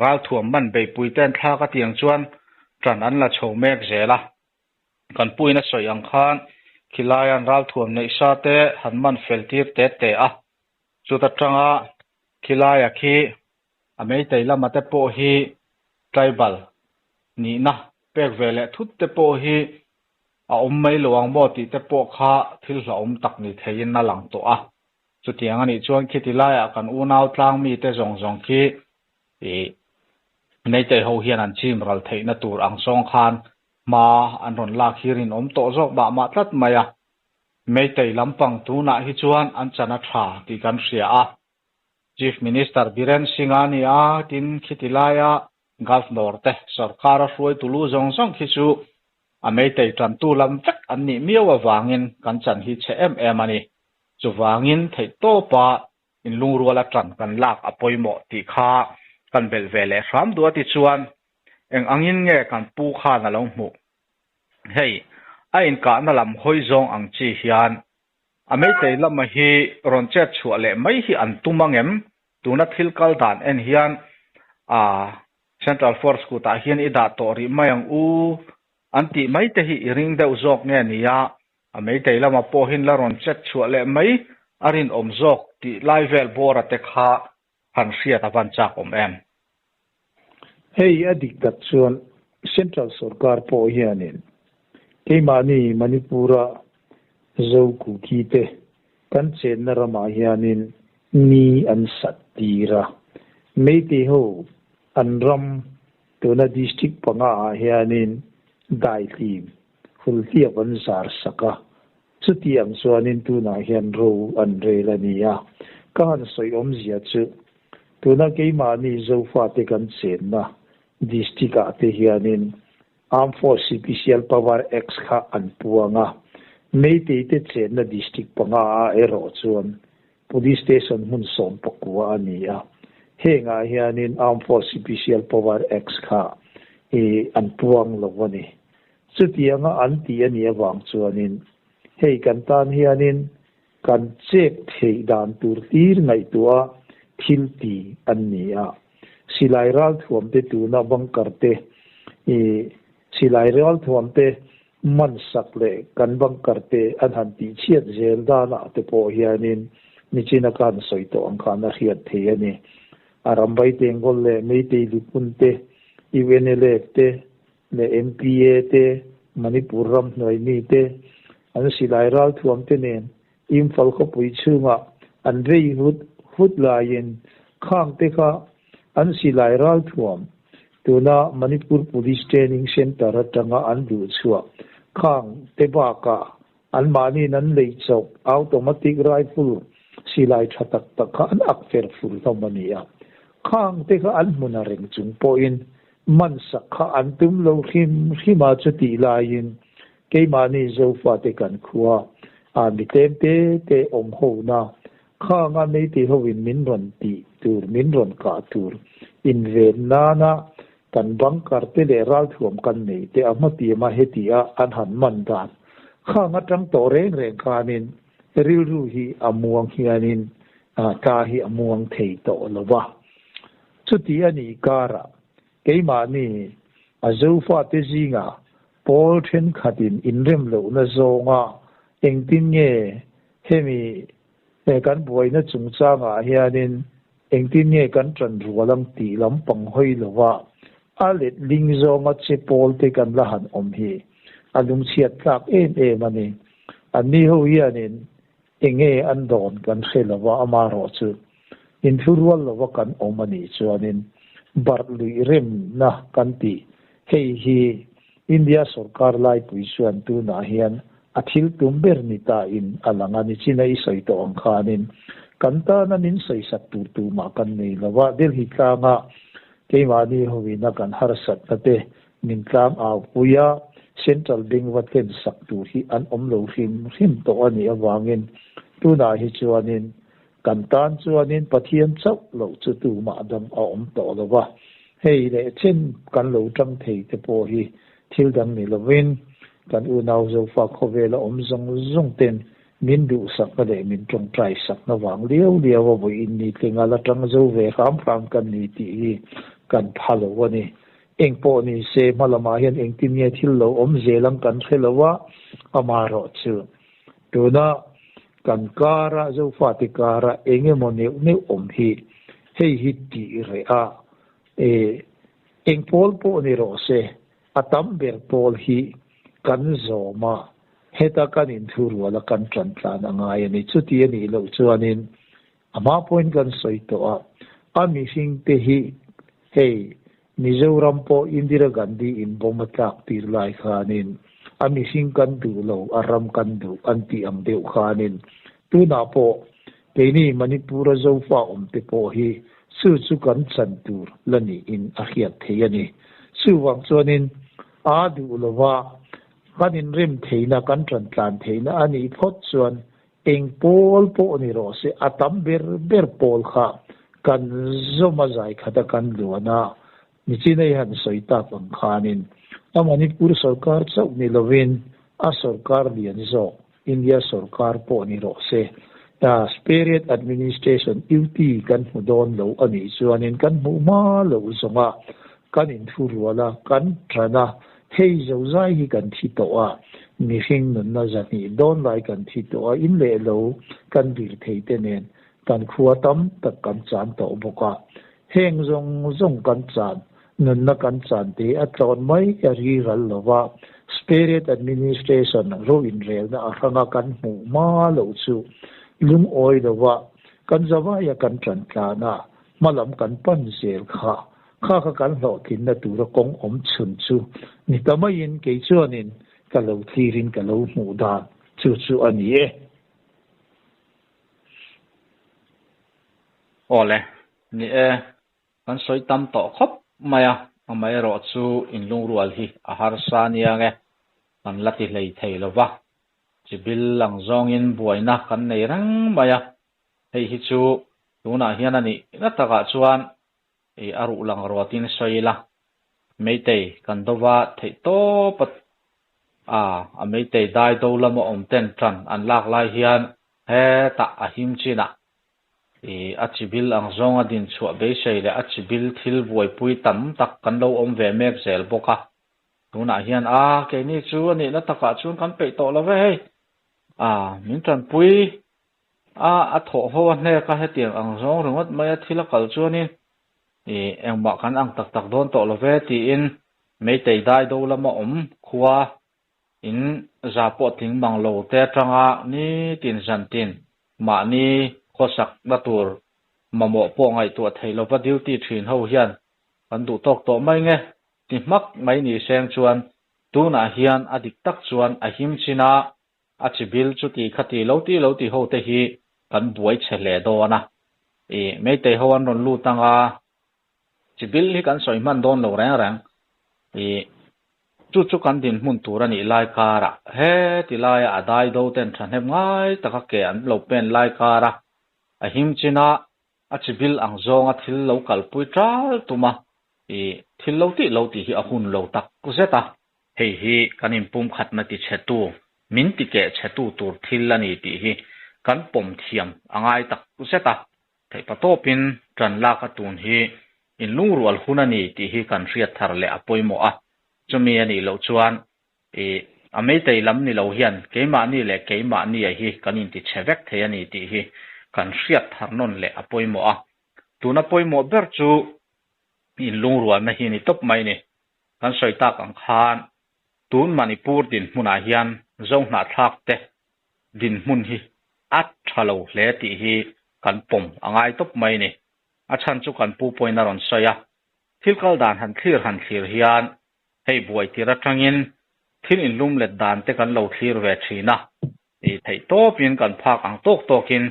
ralthuam man beihpui ten thlak a tiang chuan ṭan an la chho mek zel a. Kan puiin a sawi ang khan khilaian ralthuam neih sa te han man fel tir te te a, chuta tanga khilaia khi a meitei lama te pawh hi tribal nihna pek ve leh thut te pawh hi a awm mai lo ang maw tih te pawh kha thil hlauhawm tak ni theiin a lang tawh a. Chutiang a nih chuan khiti laiah kan unau tlang mite zawng zawng khi ih meitei ho hian an chim ral theihna tur ang zawng khan Hma an rawn lak hi rinawm tawh zawk mah mah tlat mai a, Meitei lampang tunah hi chuan an chan a tha tih kan hria a. Chief Minister Biren Singh a ni a, tin khiti laia Governor te sorkar a hruaitu lu zawng zawng khi chu a Meitei tantu lam vek an nih miau avangin kan chan hi chhe em em a ni. Chuvangin theihtawpa inlungrual a tan kan lak a pawimawh tih kha kan belh ve leh hram duh a ti chuan eng angin nge kan pu khan a lo hmuh? Hei, a inkahna lam hawi zawng ang chi hian a meitei lama hi rawn chet chhuah leh mai hi an tum ang em? Tuna thil kal dan en hian a Central Force kutah hian i dah tawh rih mai ang u an tih mai te hi i ring deuh zawk nge nia A meitei lamah pawhin la rawn chet chhuah leh mai a rinawm zawk tih lai vel bawra te kha han hriat a van chak awm em? Hei a dik tak chuan Central sorkar pawh hianin keimahni Manipur-a Zo Kuki te kan chenna ramah hianin ni an sat tir a. Meitei ho an ram tuna district panga ah hianin daihlim Hulhliap an zar sak a, chuti ang chuanin tunah hian ro an rel a ni a. Ka han sawi awmzia chu, tuna keimahni Zofate kan chenna district ah te hianin Armed Force Special Power Acts kha an puang a, Meitei te chenna district panga ah erawh chuan Police Station hmun 19 a ni a, hengah hianin Armed Force Special Power Acts kha i an puang lo a ni. Chutianga an tih a nih avang chuanin hei kan tan hianin kan chek theih dan tur hlir ngaihtuah thil ti an ni a. Silai ralthuam te tuna bunker te i silai ralthuam te man sak leh kan bunker te an han tih chhiat zel danah te pawh hianin nichina ka han sawi tawh ang khan a hriat thei a ni. A Rambai Tengol leh Meitei Lipun te, UNLF te leh MPA te, Manipur ram hnuai mi te, an silai ralthuam te nen Imphal khawpui chhungah an vei hut hut laiin khang te kha an silai ralthuam tuna Manipur Police Training Centre atanga an duh chhuah khang te bakah anmahniin an lei chawp automatic rifle silai tha tak tak kha an ak fer fur hlawm a ni a. Khang te kha an hmun a reng chung pawhin man sak kha an tum lo hrim hrim a chutih laiin Keimahni Zofate kan khua a mi tlem te te awm ho na khanga meitei hovin min rawn tih tur, min rawn kah tur inven nana kan bunker te leh ralthuam kan nei te a hmatiam a heti a an han man dan khang atang tawh reng reng khanin rilru hi a muang hianin tla hi a muang thei tawh lo va. Chuti a nih karah Keimahni a Zofate zingah pawl thenkhatin inrem lohna zawnga engtin nge hemi kan buaina chungchangah hianin engtin nge kan tan rual ang tih lampang hawi lova a letling zawnga che pawlte kan la han awm hi a lungchhiat tlak em em a ni. Anni ho hianin Enge an dawn kan hre lova amarawh chu inthurual lova kan awm a nih chuanin barh luih remna kan tih hei hi India sawrkar laipui chuan tunah hian a thil tum ber ni ta in a lang a ni china i sawi tawh ang khanin kan tana min sawisak tur tumah kan nei lova Delhi tlanga keimahni hawina kan harsatna te Min tlang au pui a, Central Bank va tlen sak tur hi an awm lo hrim hrim tawh a nih avangin tunah hi chuanin kan tan chuanin Pathian chauh loh chu tumah dang a awm tawh lo va, hei leh chen kan lo tang thei te pawh hi thil dang ni lovin kan unau Zofa khawvela awm zawng zawng ten min duhsakna leh min tawngtai sakna vang liau liau a vawiin ni tlinga la tang zo ve hram hram kan ni tih hi kan pha lo a ni. Eng pawh ni se, hma lamah hian engtin nge thil lo awm zel ang kan hre lo a, amaherawh chu tuna kan kara Zofate kara eng emaw neuh neuh awm hi hei hi tih reh a, e eng pawl pawh ni rawh se, a tam ber pawl hi kan zawm a, heta kan inthurual a kan tan tlan a ngai a ni. Chuti a nih loh chuanin A hma pawhin kan sawi tawh a, a mihringte hi hei Mizoram pawh Indira Gandhi in bomb a tlak tir lai khanin a mihring kan duh lo, a ram kan duh an tih ang deuh khanin tunah pawh keini Manipur-a Zofa awmte pawh hi chu chu kan chan tur la niin a hriat theih a ni. Chuvang chuanin a duh lova kan inrem theihna, kan tantlan theihna a nih phawt chuan Eng pawl pawh ni rawh se, a tam ber ber pawl kha kan zawm a zai khat a kan luan a, nichinei han sawi tak ang khanin a Manipur sawrkar chauh ni lovin a sawrkar lian zawk India sawrkar pawh ni rawh se, Speriat Administration UT kan hmu dawn lo a nih chuanin kan hmuh hma loh zawnga kan inthurual a, kan tan a, Hei zozai hi kan thi tawh a, mihring nunna 200 dawn lai kan thi tawh a, in leh lo kan vir thei te nen kan khua tam tak kan chan tawh bawk a. Heng zawng zawng kan chan, nunna kan chan te a tlawn mai a ri ral lo va, Spirit Administration ro inrelna a hranga kan hmuh hma loh chu lungawi lo va, kan zavaia kan tan tlan a, hmalam kan pan zel kha. Kha kha kan hlawhtlinna tura kawng awm chhun chu ni ta maiin kei chuanin ka lo thlirin ka lo hmuh dan chu chu a ni e. Awle, ni e, kan sawi tam tawh khawp mai a. Amaherawhchu inlungrual hi a harsa nia nge kan la ti hlei thei lo va, chibil lang zawngin buaina kan nei reng mai a, hei hi chu tunah hian a nih na takah chuan i a ruh lang ruatin sawi ila, Meitei kan dova theih tawp a a, a Meitei dai do lama awm ten tan an lak lai hian hetah a him chinah i a chibil ang zawnga din chhuah beisei leh a chibil thil buaipui tam tak kan lo awm ve mek zel bawk a. Tunah hian a, keini chu a nihna takah chuan kan peih tawh lo ve hei. A, min tanpui a, a thawh ho a hnek a, hetiang ang zawng ringawt mai a thil a kal chuanin i engmah kan ang tak tak dawn tawh lo ve tiin Meitei dai do lama awm khua in za pawh tling mang lo te atanga nitin zantin mahni khawsakna tur mamawh pawh ngaihtuah thei lova duty thin ho hian kan duh tawk tawh mai nge ti hmak mai ni seng chuan tunah hian a dik tak chuan a him chin a, a chibil chuti khati lo ti lo ti ho te hi kan buai chhe hle dawn a. I Meitei ho an rawn lut anga chibil hi kan sawi hman dawn lo reng reng. I chu chu kan dinhmun tur a nih lai karah heti laia a dai do ten thahnem ngai taka ke an lo pen lai kara a him chin a, A chibil ang zawnga thil lo kalpui ṭal tum a, i thil lo tih lo tih hi a hun lo tak zet a. Hei hi kan inpumkhatna ti chhetu, min ti keh chhetu tur thil a ni tih hi kan pawm thiam a ngai tak zet a. Theihpatawpin ṭan lak a tun hi inlungrual hun a ni tih hi kan hriat thar leh a pawimawh a. Chumi a nih loh chuan i a meitei lam ni lo hian keimahni leh keimahnia hi kan inti chhe vek thei a ni tih hi kan hriat thar nawn leh a pawimawh a. Tuna pawimawh ber chu inlungrualna hi ni tawp mai ni. Kan sawi tak ang khan tun Manipur dinhmunah hian Zohnahthlak te dinhmun hi a tha lo hle tih hi kan pawm a ngai tawp mai ni. A chhan chu kan pu pawhin a rawn sawi a, thil kal dan han thlir han thlir hian Hei buai tir atangin thil inlum let dan te kan lo thlir ve thin a, i theih tawpin kan phak ang tawk tawkin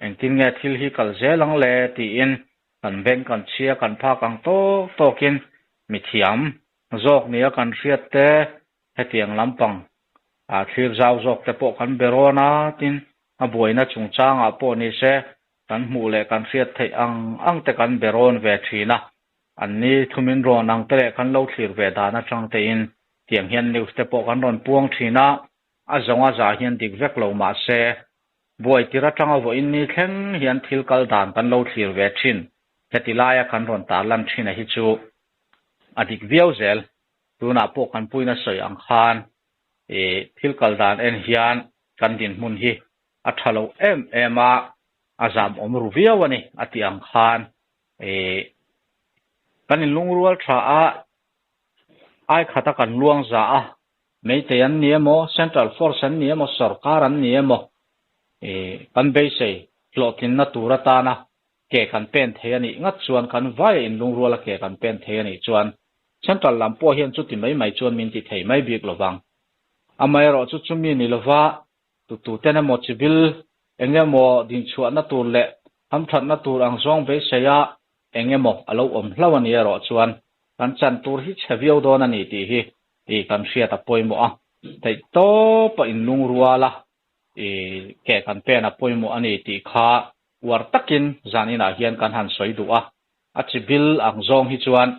engtin nge thil hi kal zel ang le tiin kan beng kan chhia kan phak ang tawk tawkin mithiam zawk nia kan hriat te hetiang lampang ah thlir zau zawk te pawh kan be rawn a tin a buaina chungchangah pawh nise kan hmuh leh kan hriat theih ang ang te kan be rawn ve thin a. An ni thumin rawn ang te leh kan lo thlir ve dan atang tein tiang hian news te pawh kan rawn puang thin a, a zawng a zah hian dik vek lo mah se, buai tir atanga vawiin ni thleng hian thil kal dan kan lo thlir ve thin. Heti laia kan rawn tarlan thin a hi chu a dik viau zel. Tunah pawh kan puina sawi ang khan i thil kal dan en hian kan dinhmun hi a tha lo em em a, a zam awm ru viau a ni a tih ang khan Ih, kan inlungrual tha a, ai khata kan luang za a, Meitei an ni emaw, Central Force an ni emaw, Sorkar an ni emaw, ih, kan beisei hlawhtlinna tur atana ke kan pen thei a nih ngat chuan kan vaia inlungruala ke kan pen thei a nih chuan Central lam pawh hian chuti mai mai chuan min ti thei mai bik lovang. Amaherawhchu chumi ni lova Tututen emaw chibil eng emaw dinchhuahna tur leh hamthatna tur ang zawng beisei a eng emaw a lo awm hlauh a ni erawh chuan kan chan tur hi chhe viau dawn a ni tih hi i kan hriat a pawimawh a. Theihtawpa inlungrual a i ke kan pen a pawimawh a ni tih kha uar takin zan inah hian kan han sawi duh a. A chibil ang zawng hi chuan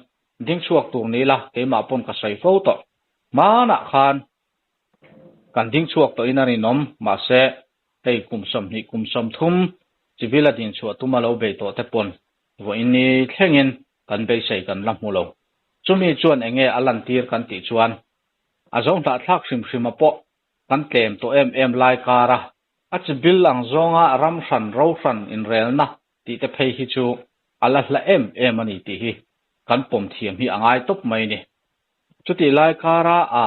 dingchhuak tur ni ila keimah pawn ka sawi fo tawh. Hmanah khan Kan ding chhuak tawhin a rinawm, mahse, hei kum 20 kum 30 civil a din chhuah tuma lo bei tawh te pawn vawiin ni thlengin kan beisei kan la hmu lo. Chumi chuan enge a lantir kan tih chuan a zo hnahthlak hrim hrima pawh kan tlem tawh em em lai kara a civil ang zawnga ram hran ro hran inrelna tih te phei hi chu a la hla em em a ni tih hi kan pawm thiam hi a ngai tawp mai ni. Chutih lai kara a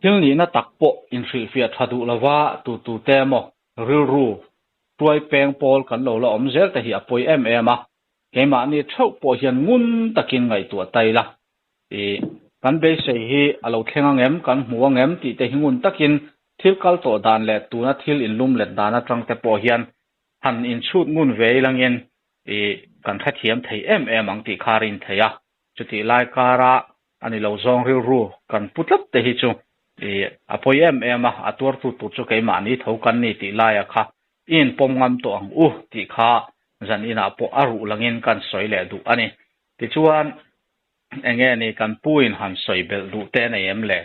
thil nihna tak pawh inhrilhfiah tha duh lova tutute emaw rilru tuai peng pawl kan lo la awm zel te hi a pawi em em a, keimahni theuh pawh hian ngun takin ngaihtuah ta ila. I kan beisei hi a lo thleng ang em, kan hmu ang em tih te hi ngun takin thil kal tawh dan leh tuna thil inlum let dan atang te pawh hian han inchhut ngun ve ilangin i kan hrethiam thei em em ang tih kha a rin theih a. Chutih lai kara a ni lo zawng rilru kan pu tlat te hi chu ih a pawi em em a, a tuartu tur chu keimahni tho kan ni tih laia kha i inpawm ngam tawh ang u tih kha zan inah pawh a ruh langin kan sawi leh duh a ni. Tichuan enge ni kan pu in han sawi belh duh te nei em le?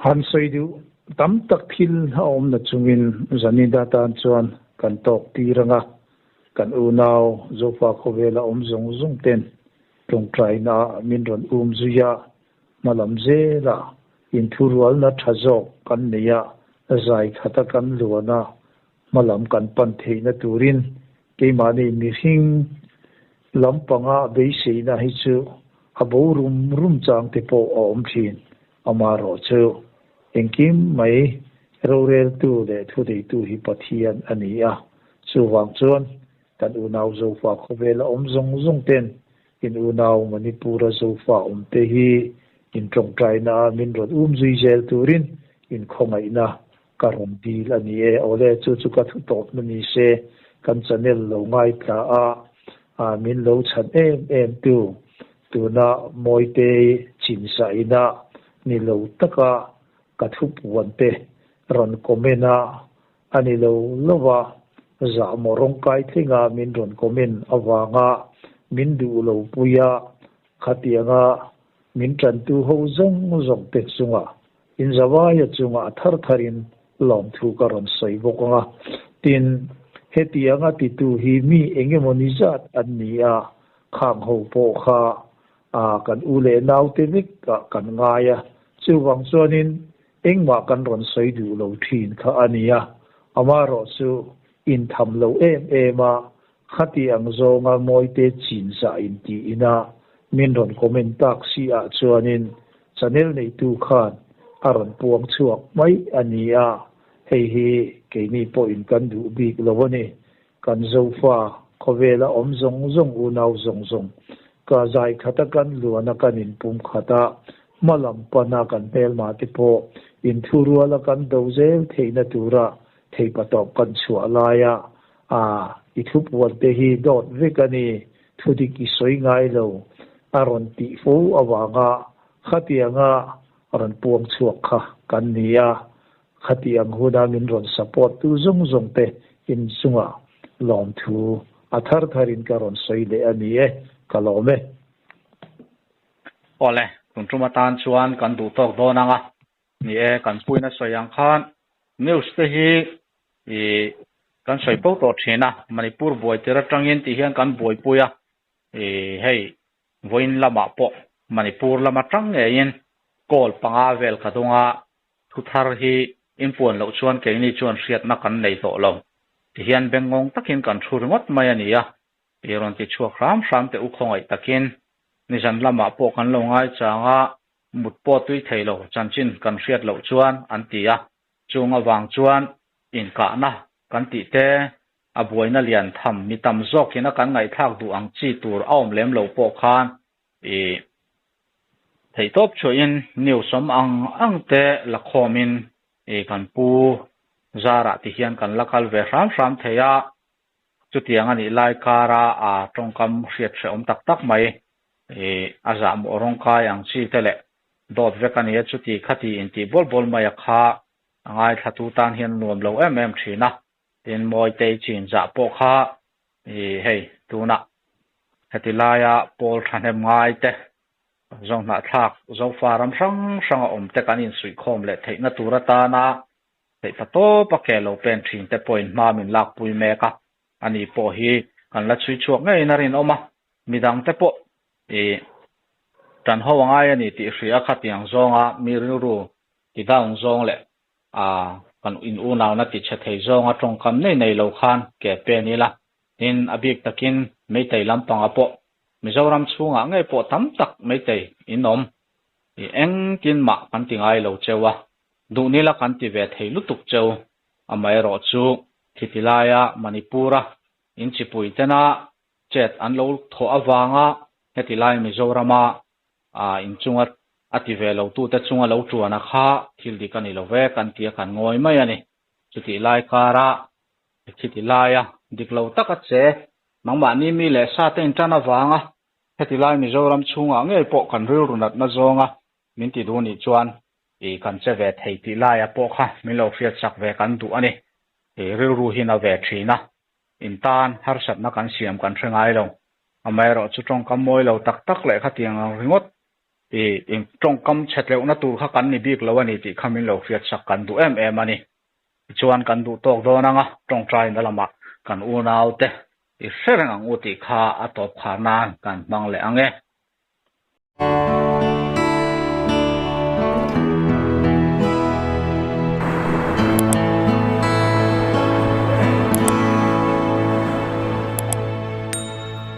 Han sawi duh tam tak thil a awm na chungin Zanida tan chuan kan tawk tir ang a, kan unau Zofa khawvela awm zawng zawng ten tawngtaina ah min rawn um zui a, hmalam zela inthurualna tha zawk kan nei a, zai khata kan luan a, hmalam kan pan theihna turin keimahni mihring lampanga beiseina hi chu a bo rum rum chang te pawh a awm thin. Amaherawh chu engkim mai roreltu leh thudeitu hi Pathian a ni a, chuvang chuan kan unau Zofa khawvela awm zawng zawng ten in unau Manipura Zofa awm te hi in tawngtaina a min rawn um zui zel turin in khawngaihna Ka rawn dil a ni e. Awle, chu chu ka thu tawpna ni se, kan channel lo ngaithla a, a min lo chhan em em tu, tuna Mawitei chinsaina ni lo taka ka thu puan te rawn comment a, a ni lo lo a, zahmawh rawngkai thlenga min rawn comment avanga min duh lo pui a, khatianga min tantu ho zawng zawng te chungah Inzavaia chungah a thar tharin lawmthu ka rawn sawi bawk ang a. Tin, hetianga titu hi mi engemaw ni zat an ni a, khang ho pawh kha a kan u leh naute vek ah kan ngai a, chuvang chuanin engmah kan rawn sawi duh lo thin kha a ni a. Amaherawh chu intham lo em em a, khati ang zawnga mawite chin zah inti ina min rawn comment tak si ah chuanin Channel neitu khan a rawn puang chhuak mai a ni a, hei hi keini pawhin kan duh bik lo a ni. Kan Zofa khawvela awm zawng zawng unau zawng zawng ka zai khata kan luana kan inpum khat a, hma lam pana kan hmelma te pawh inthuruala kan do zel theihna tura theipatawp kan chhuah laia a i thupuan te hi dawt vek a ni. Thudik i sawi ngai lo a rawn tih fo avanga khatianga rawn puang chhuak kha kan ni a, khatiang huna min rawn support tu zawng zawng te in chungah lawmthu a thar tharin ka rawn sawi leh a ni e, ka lawm e. Awle, tun tum atan chuan kan duh tawk dawn ang a, Ni e, kan puina sawi ang khan news te hi ih kan sawi fo tawh thin a, Manipur buai tir atangin tih hian kan buaipui a, ih hei vawiin lamah pawh Manipur lam atang ngeiin call panga vel ka dawng a, thu thar hi inpuan loh chuan keini chuan hriatna kan nei tawh lo ti hian bengngawng takin kan thu ringawt mai a ni a, ih rawn ti chhuak hram hram teh u khawngaih takin nizan lamah pawh kan lo ngaichang a, Mut pawh tui thei lo chanchin kan hriat loh chuan an ti a, chung avang chuan inkahna kan tih te, a buaina lian tham mi tam zawkin a kan ngaihthlak duh ang chi tur a awm lem lo pawh khan i theihtawp chhuahin news awm ang ang te la khawmin i kan pu zarah ti hian kan la kal ve hram hram thei a, chutiang a nih lai kara a tawngkam hriat hrehawm tak tak mai Ih, a zahmawh rawngkai ang chi te leh dawt vek a nia chuti khati intih bawl bawl mai a kha a ngaithlatu tan hian nuam lo em em thin a, tin Mawitei chin zah pawh kha ih hei tunah heti laia pawl thahnem ngai te zawnghnah thlak Zofa ram hrang hrang a awm te kan insuihkhawm leh theihna tur atana theihpa tawp a ke lo pen thin te pawhin hma min lakpui mek a, ani pawh hi kan la chhui chhuak ngeiin a rinawm a. Midang te pawh i tan ho a ngai a ni tih hria khatiang zawnga mi rilru ti down zawng leh a kan in unauna ti chhe thei zawnga tawngkam nei nei lo khan ke pen ila. Tin, a bik takin Meitei lampanga pawh Mizoram chhungah ngei pawh tam tak Meitei in awm i engtin mah kan ti ngai lo cheu a, duh nila kan ti ve thei lutuk cheu. Amaherawhchu khiti laia Manipur-a inchipui tena chet an lo thawh avanga heti lai Mizorama inchunga a ti ve lo tute chunga lo tuan a kha thil dik a ni lo ve kan ti a kan ngawi mai a ni. Chutih lai kara khiti laia dik lo taka che Nangmahni mi leh sa te intan avanga heti lai Mizoram chhungah ngei pawh kan rilru natna zawnga min ti duh nih chuan i kan che ve thei tih laia pawh kha min lo hriatsak ve kan duh a ni. I rilru hi na ve thin a, in tan harsatna kan siam kan hre ngai lo. Amaherawhchu tawngkam mawi lo tak tak leh khatiang ang ringawt i tawngkam chhe tleuhna tur kha kan ni bik lo a ni tih kha min lo hriatsak kan duh em em a ni. Tichuan kan duh tawk dawn anga tawngtaina lamah kan unaute i hre reng ang u tih kha a tawp khar nan kan hmang leh ang e.